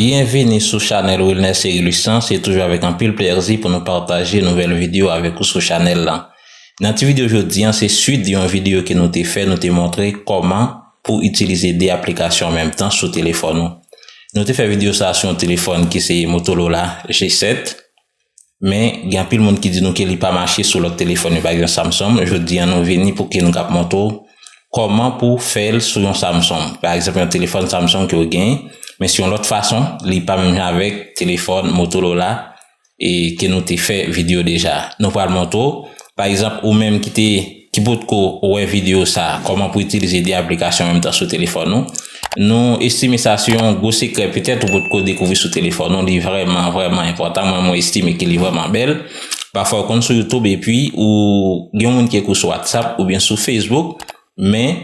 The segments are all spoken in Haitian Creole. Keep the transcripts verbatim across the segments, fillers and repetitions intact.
Byenvini sou chanèl Wilner Cerilus lan, se toujou avèk anpil plèzi pou nou pataje nouvèl videyo avèk ou sou chanèl lan. Nan ti videyo jodi an, se swit yon videyo ke nou te fè, nou te montre kòman pou itilize de aplikasyon an menm tan sou telefòn ou. Nou te fè videyo sa a sou yon telefòn ki se Motorola G sèt, men gen anpil moun ki di nou ke li pa mache sou lòt telefòn yo, pa egzanp Samsung. Jodi an, nou vini pou ke nou kab montre w kòman pou fè l sou yon Samsung. Pa egzanp, yon telefòn Samsung ke w gen, men se yon lòt fason, li pa menm jan avèk telefòn Motorola e ke nou te fè videyo deja. Nou pral montre w, pa egzanp, ou menm ki te, ki potko wè videyo sa a, kòman pou itilize de aplikasyon an menm tan sou telefòn ou. Nou estime sa se yon gwo sekrè, petèt ou potko dekouvri sou telefòn ou, li vrèman, vrèman enpòtan. Mwen, mwen estime ke li vrèman bèl. Pafwa, ou konn sou YouTube epi ou gen moun ki ekri w sou WhatsApp oubyen sou Facebook, men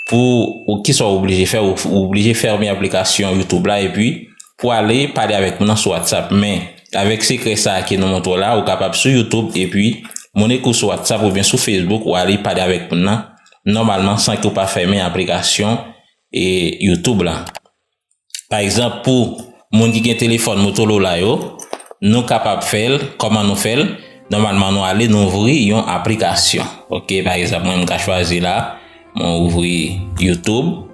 pou ou, kisa w oblije fè, ou, ou oblije fèmen aplikasyon YouTube la epi pou ale pale avèk moun nan sou WhatsApp. Men avèk sekrè sa a ke nou montre w la, ou kapab sou YouTube epi moun ekri w sou WhatsApp oubyen sou Facebook, ou ale pale avèk moun nan nòmalman san ke w pa fèmen aplikasyon e YouTube la. Pa egzanp, pou moun ki gen telefòn Motorola yo, nou kapab fè l. Kòman nou fè l? Nòmalman, nou ale, nou ouvri yon aplikasyon. Ok, pa egzanp, mwen, m ka chwazi la, mwen ouvri YouTube.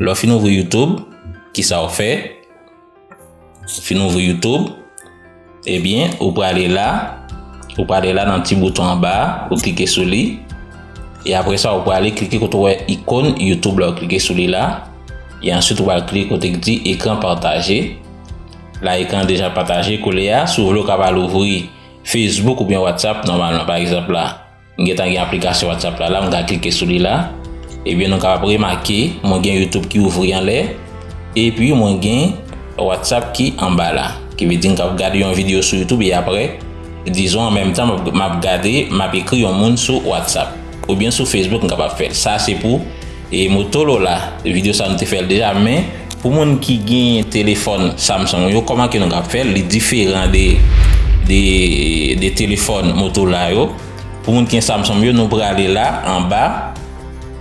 Lè w fin ouvri YouTube, kisa w fè? Ou fin ouvri YouTube, ebyen, ou prale la, ou prale la nan ti bouton anba a, ou klike sou li. E apre sa, ou prale klike kote w wè ikòn YouTube la, ou klike sou li la. E answit, ou pral klike kote ki di ekran pataje. La, ekran an deja pataje. Koulye a, si w vle, ou ka pral ouvri Facebook oubyen WhatsApp nòmalman. Pa egzanp la, m gentan gen aplikasyon WhatsApp la, la, m ka klike sou li la. Ebyen, nou kapab remake, mwen gen YouTube ki ouvri anlè, epi mwen gen WhatsApp ki anba la. Ki vle di m kapab gade yon videyo sou YouTube e apre, dizon, an menm tan, m ap, m ap gade, m ap ekri yon moun sou WhatsApp. Oubyen sou Facebook, m kapab fè l. Sa se pou, e, Motorola. Videyo sa nou te fè l deja, men pou moun ki gen telefòn Samsung yo, kòman ke nou kapab fè l? Li diferan de, de, de telefòn Motorola yo. Pou moun ki gen Samsung yo, nou prale la, anba.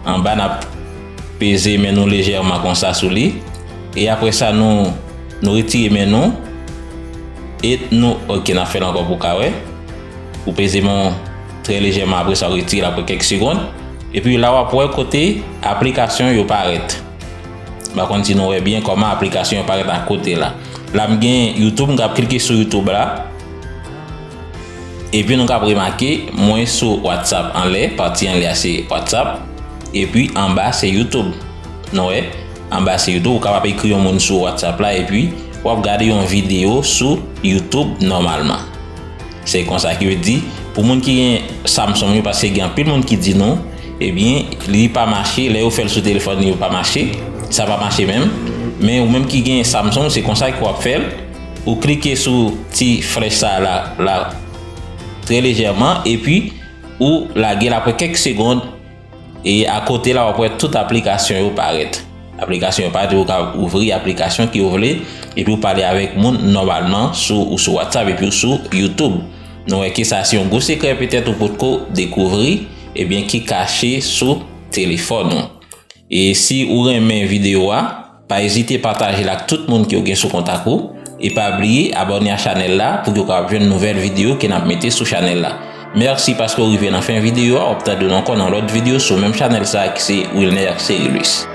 Anba, n ap peze men nou lejèman konsa sou li. E apre sa, nou, nou retire men nou. E nou, ok, n ap fè l ankò pou w ka wè. Ou peze men w trè lejèman, apre sa, ou retire l apre kèk segonn. Epi la, w ap wè kote aplikasyon yo parèt. M pa konn si nou wè byen kòman aplikasyon yo parèt akote la. La, m gen YouTube, m kab klike sou YouTube la. Epi nou kab remake, mwen sou WhatsApp anlè, pati anlè a se WhatsApp. Epi anba se YouTube. Nou wè, anba se YouTube, ou kapab ekri yon moun sou WhatsApp la, epi w ap gade yon videyo sou YouTube nòmalman. Se konsa ki vle di, pou moun ki gen Samsung yo, paske gen anpil moun ki di nou, ebyen, li pa mache, lè yo fè l sou telefòn yo pa mache, sa pa mache menm. Men ou menm ki gen Samsung, se konsa ke w ap fè l. Ou klike sou ti flèch sa la, la, trè lejèman, epi ou lage l apre kèk segonn, e akote la, w ap wè tout aplikasyon yo parèt. Aplikasyon yo parèt, ou ka ouvri aplikasyon ke w vle, epi w pale avèk moun nòmalman sou, ou sou WhatsApp, epi w sou YouTube. Nou wè ke sa se yon gwo sekrè petèt ou potko dekouvri, ebyen, ki kache sou telefòn ou. E si ou renmen videyo a, pa ezite pataje l ak tout moun ke w gen sou kontak ou. E pa bliye abòne a chanèl la pou ke w kapab jwenn nouvèl videyo ke n ap mete sou chanèl la. Mèsi paske w rive nan fen videyo a, w ap tande nou ankò nan lòt videyo sou menm chanèl sa a ki se Wilner Cerilus.